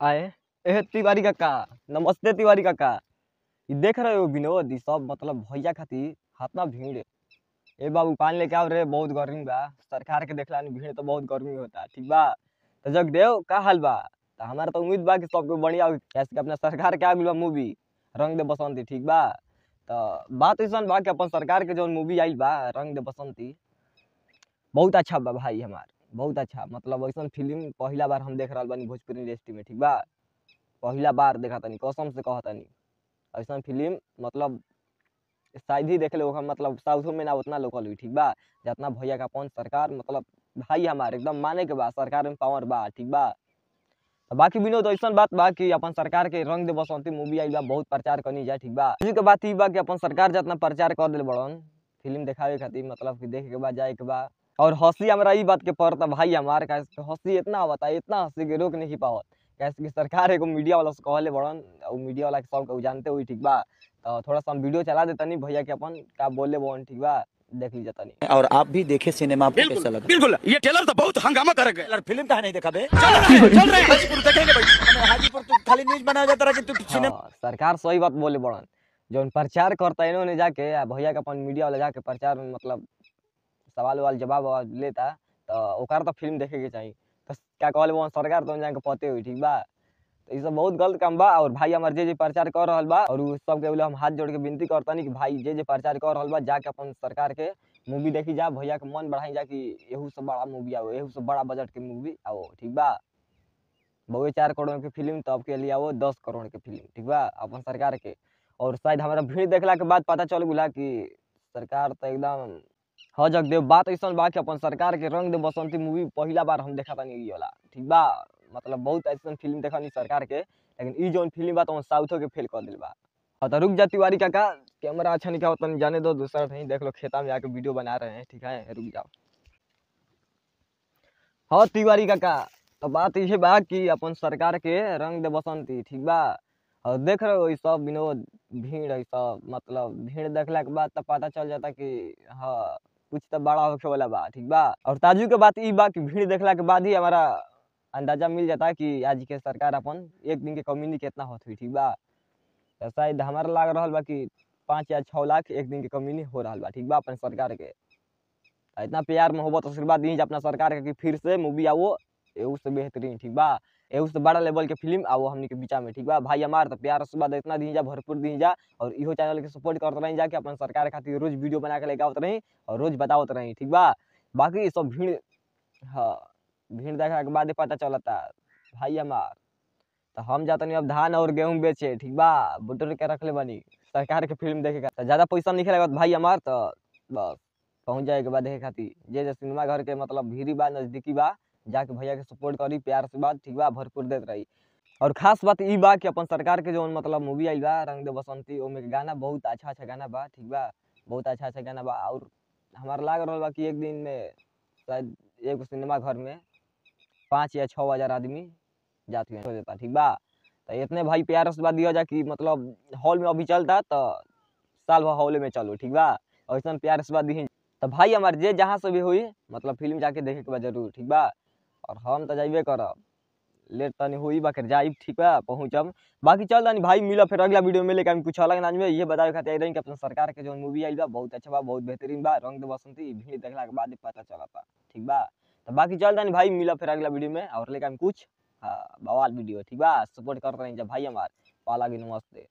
आए एह तिवारी काका, नमस्ते तिवारी काका। इ देख रहे हो विनोद, इ सब मतलब भैया खातिर हातना भीड़। ए बाबू पानी लेके आओ रे, बहुत गर्मी बा। सरकार के देखला नी भीड़ तो बहुत गर्मी होता, ठीक बा। तो जगदेव का हाल बा? तो हमारा तो उम्मीद बा कि सबको बढ़िया हो, कैसे कि अपना सरकार के आ गइल बा मूवी रंग दे बसंती, ठीक बा। तो बात ऐसन बा कि अपन सरकार के जौन मूवी आइल बा रंग दे बसंती, बहुत अच्छा बा भाई हमार, बहुत अच्छा। मतलब ऐसन फिल्म पहला बार हम देख रहल बानी भोजपुरी इंडस्ट्री में, ठीक बा। पहला बार देखा तनी, कसम से कहतनी ऐसन फिल्म मतलब शायद ही देख ले, मतलब साउथो में ना उतना लोकल हुई, ठीक बा, जितना भैया का अपन सरकार। मतलब भाई हमार एकदम माने के बा, सरकार में पावर बा, ठीक बा। तो बाकी विनोद ऐसा बात बा कि अपन सरकार के रंग दे बसंती मूवी आई बा, बहुत प्रचार करनी जा, ठीक बा। के बात ई बा कि अपन सरकार जितना प्रचार कर दिल बड़न फिल्म देखावे खातिर, मतलब कि देखे के बा, जाए के बा। और हंसी हमरा ई बात के पड़ता भाई हमार, काहे हंसी इतना आवता, इतना हंसी के रोक नहीं पावत, कैसे कि सरकार एगो मीडिया वाला से कहले बड़न, और मीडिया वाला के सब जानते हुई, ठीक बा। तो थोड़ा सा हम वीडियो चला देता नहीं भैया के अपन का बोले बड़न, ठीक बा, देख लीजिए तनी। और आप भी देखे सिनेमा, आपको कैसा लगा? बिल्कुल, ये ट्रेलर तो बहुत हंगामा कर गया। फिल्म कहाँ नहीं देखा बे? चल रहे हैं हाजीपुर देखेंगे भाई। हाजीपुर तो खाली न्यूज बनाया जाता रहा कि तू सिनेमा। सरकार सही बात बोले बड़न, जो प्रचार करता है इन्होंने जाके भैया के अपन मीडिया वाला जाके प्रचार में मतलब सवाल वाल जवाब लेता, तो ओकर तो फिल्म देखे के चाहिए। तो क्या कहले वो सरकार तो जाके पते हुई, ठीक बा। तो ये सब बहुत गलत काम बा। और भाई हमार जे जे प्रचार कर रहल बा, और उ सब के हम हाथ जोड़ के विनती करतानी कि भाई जे जे प्रचार कर रहल बा, जाके अपन सरकार के मूवी देखी जा, भैया के मन बढ़ाई जा कि एहू से बड़ा मूवी आओ, एहू से बड़ा बजट के मूवी आओ, ठीक बा। बहु 4 करोड़ के फिल्म तो अब के लिए आओ 10 करोड़ के फिल्म, ठीक बा, अपन सरकार के। और शायद हमारा भीड़ देखला के बाद पता चल गुला कि सरकार तो एकदम हाँ। जगदेव बात ऐसा बा कि अपन सरकार के रंग दे बसंती मूवी पहला बार हम देखा तानी ई वाला, ठीक बा। मतलब बहुत ऐसा फिल्म देखा नहीं सरकार के, लेकिन ई जौन फिल्म बा तो साउथो के फेल कर दिल बा। हाँ तो रुक जा तिवारी काका, कैमरा अच्छा नहीं होता, जाने दो, दूसरा नहीं देख लो, खेता में जाके वीडियो बना रहे हैं, ठीक है, रुक जाओ। हाँ तिवारी काका, तो बात ये बा कि अपन सरकार के रंग दे बसंती, ठीक बा। और देख रहे हो सब विनोद भीड़ है सब, मतलब भीड़ देखला के बाद तो पता चल जाता कि हाँ कुछ तो बड़ा होखे वाला बा, ठीक बा। और ताजू के बात ई बा कि भीड़ देखला के बाद ही हमारा अंदाजा मिल जाता कि आज के सरकार अपन एक दिन के कमीनी कितना होत हुई, ठीक बा। तो शायद हमारा लाग रहा बा कि 5 या 6 लाख एक दिन के कमीनी हो रहा बा, ठीक बा, अपन सरकार के। इतना प्यार मोहब्बत आशीर्वाद दी अपना सरकार के कि फिर से मूवी आओ एहू से बेहतरीन, ठीक बा, एहू से बड़ा लेवल के फिल्म आओ हमनी के बीचा में, ठीक बा। भाई हमार तो प्यार आशीर्वाद इतना दी जा, भरपूर दी जा, और इहो चैनल के सपोर्ट करते रही जा कि अपन सरकार खातिर रोज वीडियो बना के लेके आवत रही और रोज बतावत रही, ठीक बा। बाकी सब भीड़, हाँ भीड़ देखला के बाद पता चलता भाई हमार। तो हम जातनी अब धान और गेहूँ बेचे, ठीक बा, बुटुर के रख ले बनी सरकार के फिल्म देखे का। ज़्यादा पैसा नहीं लगत भाई हमार, तो बस पहुँच जाए के बाद देखे खातिर। जे जे सिनेमा घर के मतलब भीड़ी बा, नज़दीकी बा, जाके भैया के सपोर्ट करी, प्यार से बात, ठीक बा, भरपूर देत रही। और खास बात ई बा कि अपन सरकार के जो मतलब मूवी आई बा रंग दे बसंती, ओमे के गाना बहुत अच्छा अच्छा गाना बा, ठीक बा, बहुत अच्छा अच्छा गाना बा। और हमारा लाग रहा बा कि एक दिन में शायद एगो सिनेमा घर में 5 या 6 हज़ार आदमी जाते हो जाता, ठीक बा। तो इतने भाई प्यार से बात दिया जा कि मतलब हॉल में अभी चलता तो साल भर हॉल में चलो, ठीक बा, ऐसा प्यार से बात दी। तो भाई हमार जे जहाँ से भी हुई मतलब फिल्म जाके देखे के बा जरूर, ठीक बा। और हम तो जाइबे करब, लेट तनी हुई बाकी जाइब, ठीक बा, पहुँचब। बाकी चल तनी भाई, मिला फिर अगला वीडियो में लेके हम कुछ अलग नाज में। ये बतावे खातिर आई रही कि अपना सरकार के जो मूवी आई बा बहुत अच्छा बा, बहुत बेहतरीन बा रंग दे बसंती, भीड़ देखला के बाद पता चलता, ठीक बा। तो बाकी चल तनी भाई, मिला फिर अगला वीडियो में और लेके हम कुछ बवाल वीडियो, ठीक बा। सपोर्ट करते रही जब भाई हमार, पाला की नमस्ते।